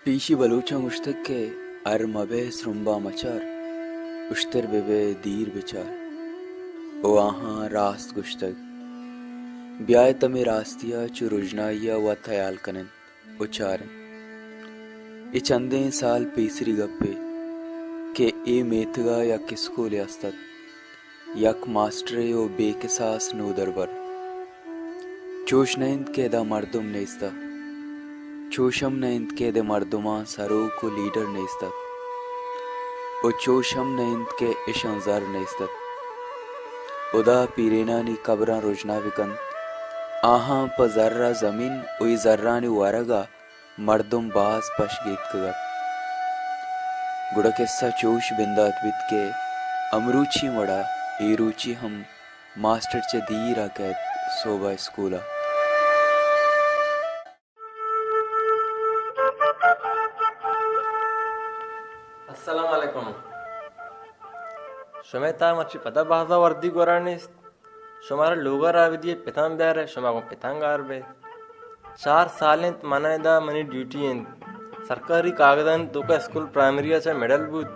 پیشی بلوچاں گوشتگ کہ ہر مبئے سرمباں مچار، اشتر بہ بئے دیر بچار۔ او آہاں راست گوشتگ۔ بیایت ہمے راستی ءَ چو رژنائی ءَ وت ہیال کن انت و چار انت۔ اے چندیں سال پیسری گپے کہ اے میتگ ءَ یک اسکولے است ات۔ یک ماسٹرے و بے کساس نودربر۔ چوش نہ انت کہ ادا مردم نیست ات۔ چوش ہم نہ انت کہ ادے مردماں سروک و لیڈر نیست ات۔ و چوش ہم نہ انت کہ اشاں زر نیست ات۔ ہدا پیرینانی قبراں رژنا بکنت۔ آہاں پہ زر ءَ زمین و اے زرانی ورگ ءَ مردم باز پش گیتکگ ات۔ گڑا کسہ چوش بندات بیت کہ امروچی وڑا اے روچی ہم ماسٹر چہ دیر ءَ کئیت سہب ءَ اسکول ءَ۔ السلام علیکم۔ شمئے تہا مرچی پدا بازا وردی گورا نیست؟ شمارا لوگ ءَ را بدیے، پتاں بیارے، شما گوں پتاں گار بئے۔ چار سال انت من ادا منی ڈیوٹی انت۔ سرکاری کاگدانی توکا اسکول پرائمری ءَ چہ مڈل بوت،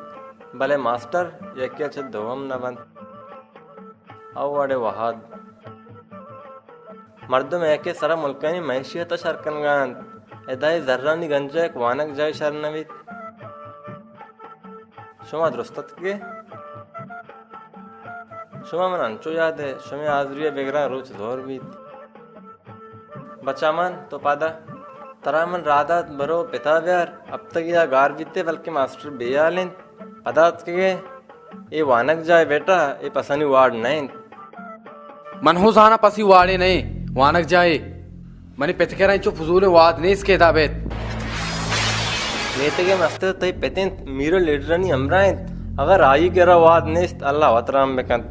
بلے ماسٹر یکے ءَ چہ دوم نہ بنت۔ او وڑے وہد۔ مردم یکے سرا ملکانی معیشت ءَ شر کنگا انت۔ ادا اے زرانی گنجا یک وانگ جاہے شر نہ بیت۔ شما درست اتکگے؟ شما من انچو یاد ہے، شمے حاضری ءَ بگراں روچ زور بیت۔ بچا من، تو پادا۔ ترا من راہ دات، برو پتا بیار۔ ہپتگے ءَ گار بیتے، بلکیں ماسٹر بے حال انت۔ پدا اتکگے؟ اے وانگ جاہ بیٹا، اے پسانی وارڈ نہ انت۔ من ہوں زاناں پسی وارڈے نہ انت، وانگ جاہے۔ منی پت کرا انچو فضولیں وہد نیست کہ ادا بیت۔ میتگ ءِ مستر تئی پت انت، میر و لیڈرانی ہمراہ انت۔ اگر آئی کرا وہد نیست، اللہ وت رحم بکنت۔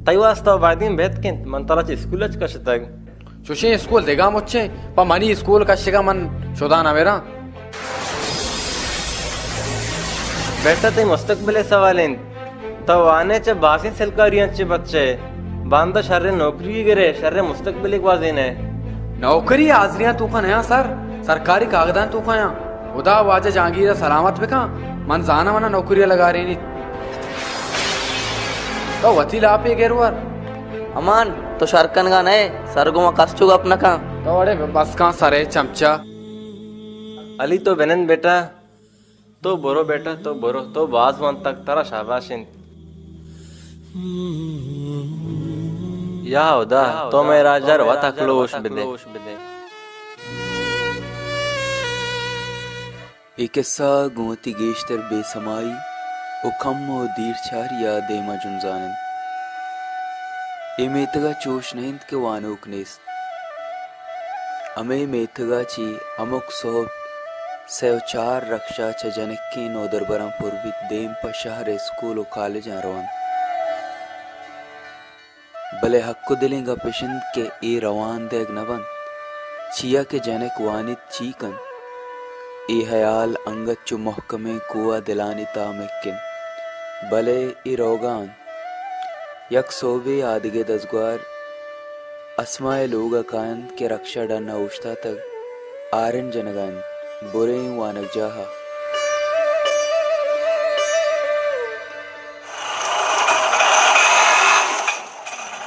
تئی واسطہ بایدیں بیت کنت، من ترا چہ اسکول ءَ چہ کشتگ۔ چوشیں اسکول دگہ مچیں، پہ منی اسکول کشگا من شدا نہ مراں۔ بیٹا، تئی مستقبل ءِ سوال انت۔ تو وانئے، چہ بازیں سلکاریاں چہ بچئے، باندا شریں نوکری گرئے، شریں مستقبلے گوازینئے۔ نوکری حاضریاں توکا نیاں سر، سرکاری کاگداں توکا یاں۔ ہدا واجہ جہانگیر ءَ سلامت بکن، من زاناں منا نوکری ءَ لگارینیت۔ تو وتی لاپے گر ور۔ امان، تو شر کنگا نئے، سر گوما کس چو گپ نکن۔ تو اڑے بس کن سرے چمچہ۔ علی، تو بنند بیٹا۔ تو برو بیٹا، تو برو، تو باز وانتگ، ترا شاباش انت۔ یا ہدا، تو مئے راجدار وت اکلوش بدے۔ اے کسہ گوں وتی گیشتر بے سمائی و کم و دیر چاری ءَ دیما جنزان انت۔ اے میتگ ءَ چوش نہ انت کہ وانوک نیست۔ ہمے میتگ ءَ چہ ہمک سہب سئے و چار رکشہ چہ جنکیں نودربراں پر بیت، دیم پہ شہر ءِ اسکول و کالجاں روانت۔ بلے حق و دلیں گپ اش انت کہ اے روان دئیگ نہ بنت، چیا کہ جنک وانیت چی کنت؟ اے ہیال انگت چو مہکمیں کوہ ءَ دلانی تہا مک انت، بلے اے روگا انت۔ یک سہبے آدگہ دزگوار اسماء لوگ ءَ کاینت کہ رکشہ ڈن ءَ اوشتاتگ، ہارن جنگ ءَ انت، بریں وانگجاہ ءَ۔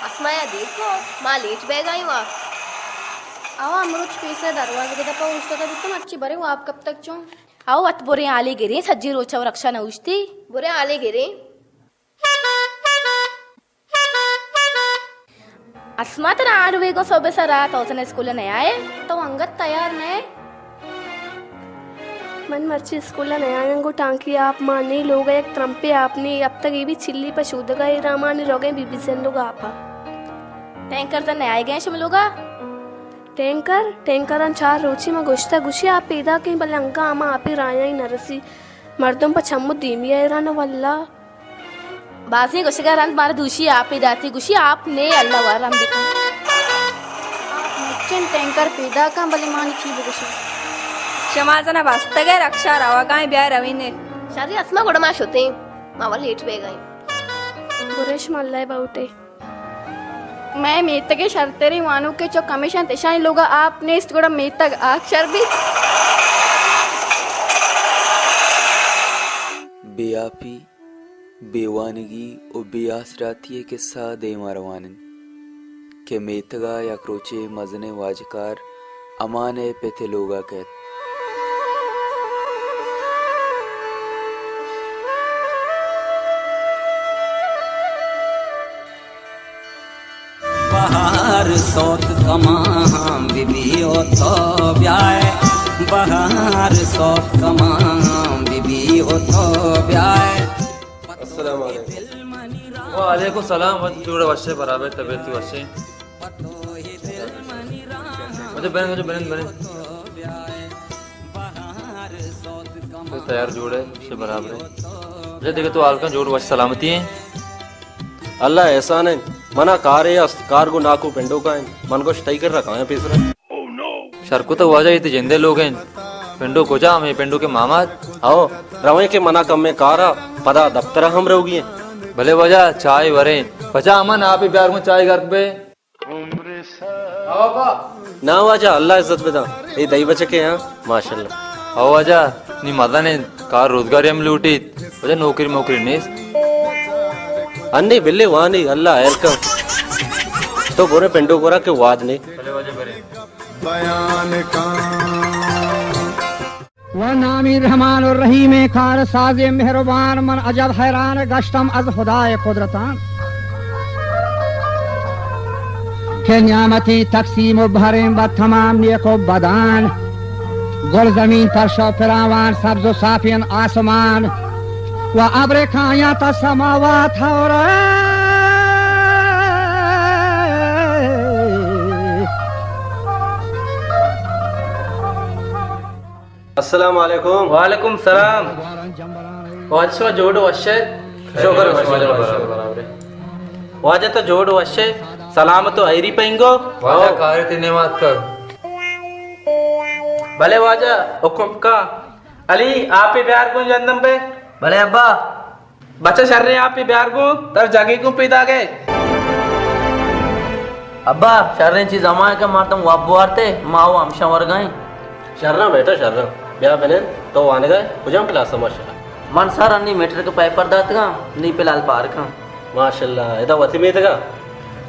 اسماء، دیر کو، ما لیٹ بئیگ ءَ ایں وا۔ او، امروچ پیسر دروازگ ءِ دپ ءَ اوشتاتگ بوتاں، مرچی بریں واب کپتگ چون۔ او، وت بریں حالے گریں، سجیں روچ ءَ رکشہ نہ اوشتی۔ بریں حالے گریں۔ اسماء، ترا آنڈوے گوں سہب ءِ سرا، تو زاناں اسکول ءَ نیائے؟ تو انگت تیار نئے؟ من مرچی اسکول ءَ نیایاں، گوں ٹانکی آپ مان نی، لوگ ءَ یک ترمپے آپ نی، ہپتگے بیت چلی پہ شودگ ءَ، اے رامانی روگ ءَ بی بی زندگ آپ ءَ۔ ٹینکر زن نیائیگ ءَ شمے لوگ ءَ؟ ٹینکر؟ ٹینکراں چار روچی ما گوشتہ، گوشی آپ پیداک ایں، بلے انگا ہما آپی راہی نہ رسی۔ مردم پہ چم و دیمی حیران، واللہ۔ بازیں گوشگ ءَ رند مارا دوشی آپے داتی، گوشی آپ نے، اللہ وا رحم بکن۔ آپ مچن ٹینکر پیداک ایں، بلے ما نی چی بگوشیں؟ شما زاناں بستگ ئے، رکشہ روگ ءَ ایں، بیا روین ئے۔ شری اسماء، گڑا ما شتیں، ما وا لیٹ بئیگ ءَ ایں۔ برش ملائے باوٹے۔ مئے میتگ ءِ شرتریں وانوکے چک ہمیش انت، اشانی لوگ ءَ آپ نیست، گڑا میتگ ہاک شر بیت۔ بے آپی، بے وانگی ءُ بے آسراتی ءِ کسہ دیما روان اِنت کہ میتگ ءَ یک روچے مزنیں واجکار امان ءِ پت ءِ لوگ ءَ کئیت۔ بہار سوت کماں بی بی او تو بیائے، بہار سوت کماں بی بی او تو بیائے۔ السلام علیکم۔ وعلیکم السلام، وت جوڑ ئے، وش ئے، برابر، طبیعت وش ئے؟ اچھا، بنند، اچھا، بنند، بنند۔ تو تیار جوڑ ئے، وش ئے، برابر ئے؟ اچھا، دگہ تو حال کن، جوڑ، وش، سلامتی ئے؟ اللہ ءِ احسان اِنت، منا کارے است، کار گوں ناکو پنڈوکا اِنت، من گوشت تئی کرا کایاں پیسرا۔ شر کتگ واجہ، اے تئی جند ءِ لوگ اِنت۔ پنڈو کجا؟ ہمے پنڈوک ءِ ماما اَت؟ ہو، رویں کہ منا کمیں کار ءَ، پدا دپتر ءَ ہم روگی ایں۔ بلے واجہ، چائے وریں۔ بچا امن، آپے بیار گوں، چائے گرک بئے۔ نا واجہ، اللہ عزت بداں۔ اے دئی بچکے ہاں، ماشاءاللہ۔ ہو واجہ، نی مزن اِنت، کار روزگارے ہم لوٹیت۔ واجہ، نوکری موکری نیست؟ انی بلے وانی، اللہ ہیر کن۔ تو برے پنڈو گورا کہ واد نے۔ بلے واجہ، برے۔ بیان کن۔ و نامی رحمان و رحیم کار ساز مہربان، من عجب حیران گشتم از خدائے قدرتان، کہ نعمتی تقسیم و بہریں بہ تمام نیک و بدان۔ گل زمین، فرش و فراوان، سبز و صافین آسمان، و ابر کایاں تا سماوات ہورا۔ السلام علیکم۔ وعلیکم السلام۔ واجہ شما جوڑ وش ئے؟ شکر، شکر، شکر۔ واجہ تو جوڑ وش ئے؟ سلامت و ہیری پہ انگو؟ واجہ کارے تئی نیمات کر۔ بلے واجہ، حکم کا۔ علی، آپے بیار گوں جندم بے۔ بلے ابا۔ بچہ، شریں آپے بیار گوں، ترا جگے گوں پیداگ ئے۔ ابا، شریں چیز ہما کہ مردم واب وارتے، ما و ہمشاں ورگا ایں۔ شراں بیٹا، شراں۔ بیا بنند، تو وانگا ئے؟ کجام کلاس ءَ ماشاءاللہ؟ من سر انی میٹرک پیپر داتگاں، نی فی الحال پارکاں۔ ماشاءاللہ، ادا وتی میتگا؟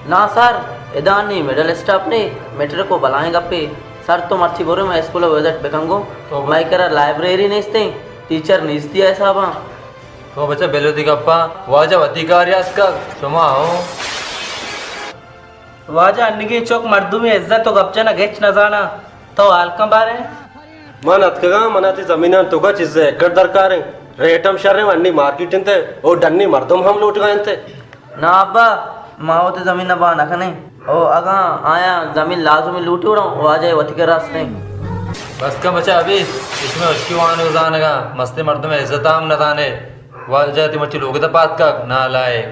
نا سر، ادا نی مڈل اسٹاپ نے، میٹرک و بلائیں گپے۔ سر تو مرچی برو، مئے اسکول ءَ وزٹ بکن گوں۔ تو مئے کرا لائبریری نیستیں، ٹیچر نیستی ءِ حساباں۔ تو بچہ بل وتی گپاں، واجہ وتی کار یات کن، شما ہو۔ واجہ، انگیں چک مردمے عزت و گپ جنگ ہچ نزاناں، تو حال کن باریں۔ من اتکگاں، منا تئی زمینان توکا چیزے ایکڑ درکاریں، ریٹ ہم شریں، انی مارکیٹ انت او ڈنی مردم ہم لوٹگا انت۔ نا ابا، ما وتی زمین ءَ بہا نہ کنیں۔ او اگاں آیاں زمین لازمی لوٹی گڑا واجہ وتی کرا استیں۔ بس کن بچا ابیت، اے شمئے ہشکی وانگ زانگا، مستیں مردم عزت ہم نہ زانے۔ واجہ تئی مرچی لوگ ءَ پاد کاک، نالائق۔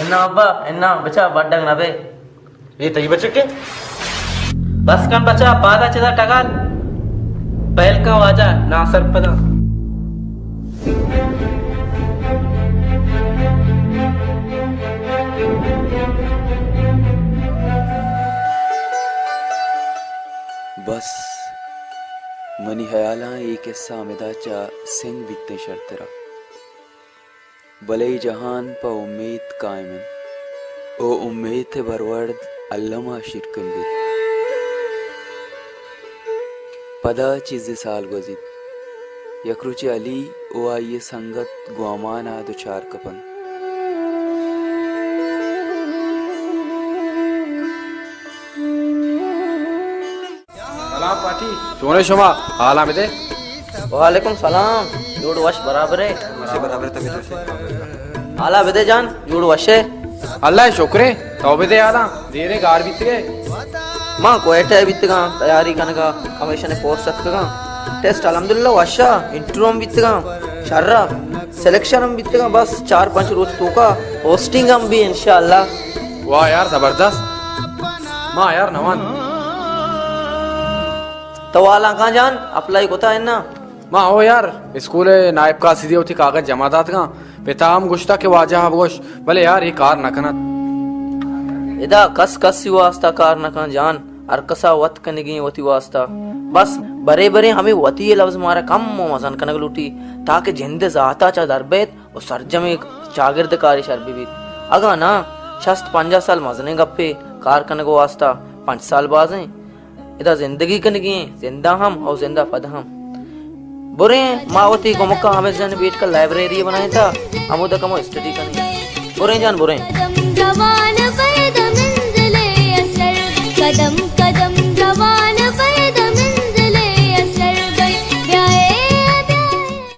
انا ابا، انا بچا، بڈگ نہ بے۔ اے تئی بچک ایں؟ بس کن بچا، پادا چدا ٹگال۔ پہل کن واجہ، ناسرپداں۔ بس، منی ہیالاں اے قصہ ہمدا چہ سنگ بیتیں شرترا۔ بلے اے جہان پہ امیت قائم انت۔ او امیت ءِ برورد الما شیرکن بیت۔ پدا چیزے سال گوزیت۔ یک روچے علی او آئی ءِ سنگت گوں امان ءَ دچار کپنت۔ سلام پارٹی، چونے شما؟ حالاں بدے۔ وعلیکم سلام، جوڑ وش برابر ئے؟ وش برابر ئے، تبیت وش ئے؟ حالا بدے جان، جوڑ وش ئے؟ اللہ ءِ شکر ئے، تو بدے حالاں، دیریں گار بیتگ ئے۔ ما کوئٹہ ءَ بیتگاں، تیاری کنگا، کمیشن پوسٹ اتکگاں۔ ٹیسٹ الحمدللہ وشا، انٹرویو ہم بیتگاں، شرا، سلیکشن ہم بیتگاں، بس چار پنچ روچ توکا پوسٹنگ ہم بی انشاءاللہ۔ واہ یار، زبردست۔ ما یار نوان۔ تو حالاں کاں جان، اپلائی کتا انا؟ ما ہو یار، اسکول ءَ نائب قاصدی ءَ وتی کاگد جمع داتگاں۔ پتا ہم گوشتا کہ واجہ ءَ بگوش، بلے یار اے کار نہ کنت۔ ادا کس کسی واسطہ کار نہ کن جان، ہر کسا وت کنگی وتی واسطہ۔ بس برے برے ہمے وتی ءِ لبز مارا کمو مزن کنگ لوٹی، تاکہ جند ذاتا چہ در بیت و سرجمیں چاگرد کاری شر بہ بیت۔ اگاں ناں، شست پنجاہ سال مزنیں گپے، کار کنگ واسطہ پنچ سال بازیں۔ ادا زندگی کنگی ایں، زندہ ہم او زندہ پد ہم۔ بریں، ما وتی گمکا ہمے زن بیٹکا لائبریری بنائیں تا، ہمودا کمو اسٹڈی کنیں۔ بریں جان، بریں۔